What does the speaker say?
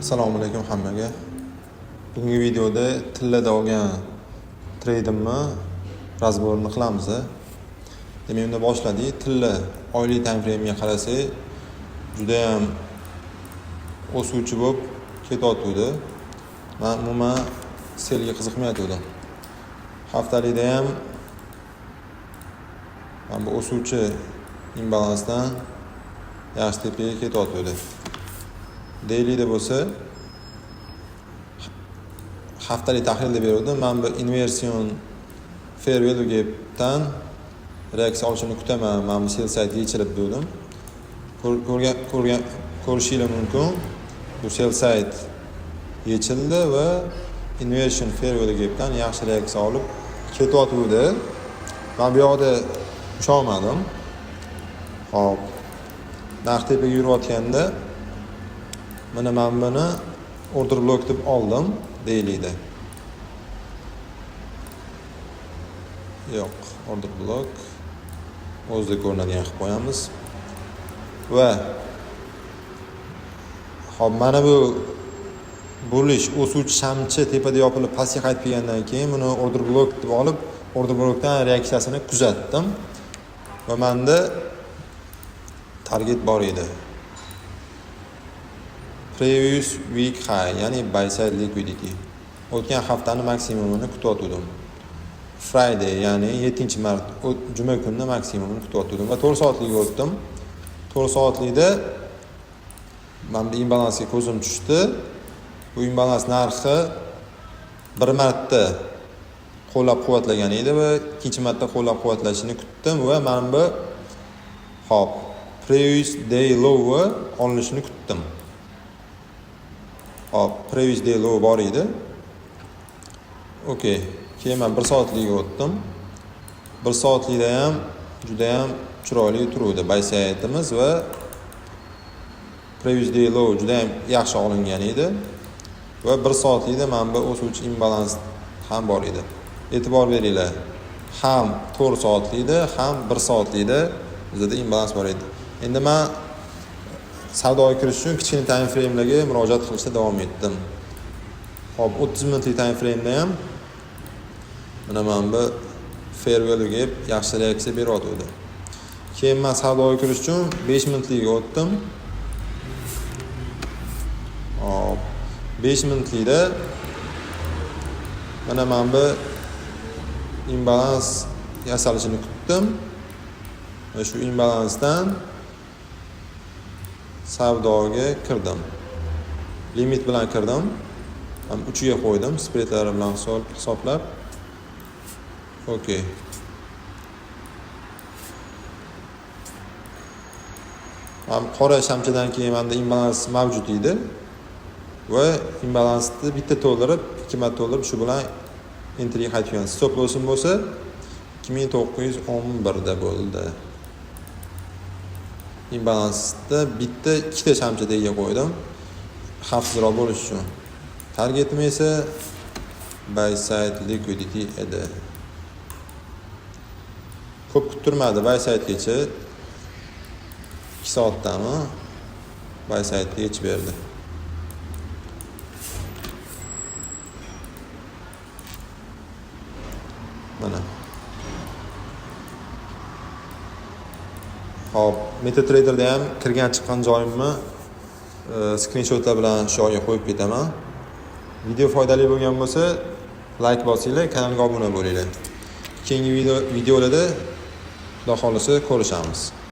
Assalomu alaykum hammaga. Bugungi videoda tillada olgan treydimni разбор ini qilamiz. Demak, unda boshladik. Tilla oylik time frame'ga qarasak, juda ham o'suvchi bo'lib ketayotgandi. Men umuman sellga qiziqmayotgandim. Haftalikda ham mana bu o'suvchi imbalansdan yaxshi tepaga ketayotgandi. Dailyda bo'lsa haftalik tahlilda beruvdim. Men bu inversion fair value gapdan reaksiya olishini kutaman. Mana bu sell side yechilib dedim. Ko'rgan ko'rgan ko'rishinglar mumkin. Bu sell side yechildi va inversion fair value gapdan yaxshi reaksiya olib ketyotgandi. Men bu yoqda usholmadim. Xo'p. Narx tepaga yurayotganda mana men buni order block deb oldim dailyda. Yo'q, order block o'zida ko'rinadigan qilib qo'yamiz. Va hop, mana bu burilish o'suvchi shamchi tepada yopilib pastga qaytib kelgandan keyin buni order block deb olib, order blockdan reaksiyasini kuzatdim. Va menda target bor edi. Previous week high, ya'ni buy side liquidity. O'tgan haftani maksimumini kutayotgandim. Friday, ya'ni 7-mart juma kunini maksimumini kutayotgandim va 4 soatlikka o'tdim. 4 soatlikda mana bu imbalansga ko'zim tushdi. Bu imbalans narxi bir marta qo'llab-quvvatlagan edi va ikkinchi marta qo'llab-quvvatlashini kutdim va mana bu hop previous day low olinishini kutdim. Hop, previous day low bor edi. Okey. Keyin men 1 soatlikka o'tdim. 1 soatlikda ham juda ham chiroyli turuvdi buy side'imiz va previous day low juda ham yaxshi olingan edi. Va 1 soatlikda mana bu o'suvchi imbalans ham bor edi. E'tibor beringlar. Ham 4 soatlikda, ham 1 soatlikda bizda imbalans bor edi. Endi men savdoga kirish uchun kichkina time frame'larga murojaat qilishda davom etdim. Xo'p, 30 minutlik time frame'da ham mana bu fair value gap yaxshi reaksiya beryotgandi. Keyin men savdoga kirish uchun 5 minutlikka o'tdim. Hop, 5 minutlikda mana bu imbalans yasalishini kutdim. Va shu imbalansdan savdoga kirdim. Limit bilan kirdim. Ham 3 ga qo'ydim, spreadlari bilan hisoblab. Okey. Ham qora shamchadan keyin menda imbalans mavjud edi. Va imbalansni bitta to'ldirib, ikki marta to'ldirib, shu bilan entryga qaytgan. Stop lossim bo'lsa 2911 da bo'ldi. Imbalansda bitta ikkita shamcha tagiga qo'ydim. Xavfsizroq bo'lish uchun. Targetim esa buy side liquidity edi. Ko'p kuttirmadi buy sidegacha 2 soatdami buy sidega yechib berdi. Mana. Hop, MetaTraderda ham kirgan chiqqan joyimni skrinshotlar bilan shu joyga qo'yib ketaman. Video foydali bo'lgan bo'lsa, like bosinglar, kanalga obuna bo'linglar. Keyingi videolarda Xudo xolisa ko'rishamiz.